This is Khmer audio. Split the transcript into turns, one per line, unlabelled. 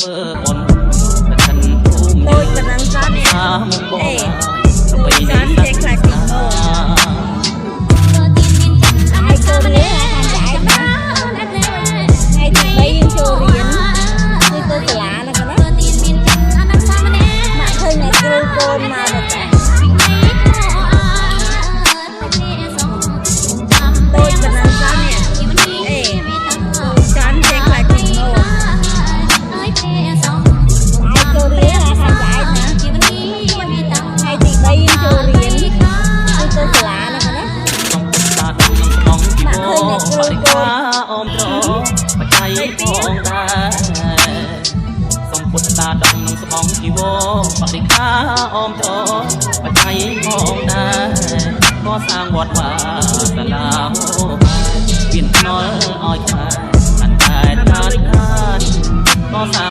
ធ្វើបុណ្យកឋិនភូមិ
តូចប៉ុណ្ណឹងសោះនេះ
សាមុំបង
អេ
ប្រពៃណី
សានចេះខ្លាចទីអូហើយកូននេះខាងចែកណាថ្ងៃទី3យើងចូលរៀននេះទៅសាលាណាកណាម៉ាក់ឃើញអ្នកគ្រូកូនមកដល់តាតូចប៉ុណ្ណឹងសោះនេះអេចាន់ចេះខ្លាចទីអូហើយកូននេះខាងចែកណាថ្ងៃទី3យើងចូលរៀននេះទៅសាលាណាកណា
ក្នុងពុទ្ធសាសនានឹងស្បង់ជីវរបរិខាអមត្របច្ច័យផងដែរសូមពុទ្ធតាដងនឹងស្បង់ជីវរបរិខាអមត្របច្ច័យផងដែរកសាងវត្តវាសាលាហូមានថ្នល់ឲ្យខ្មែរកាន់តែឋានឋានកសាង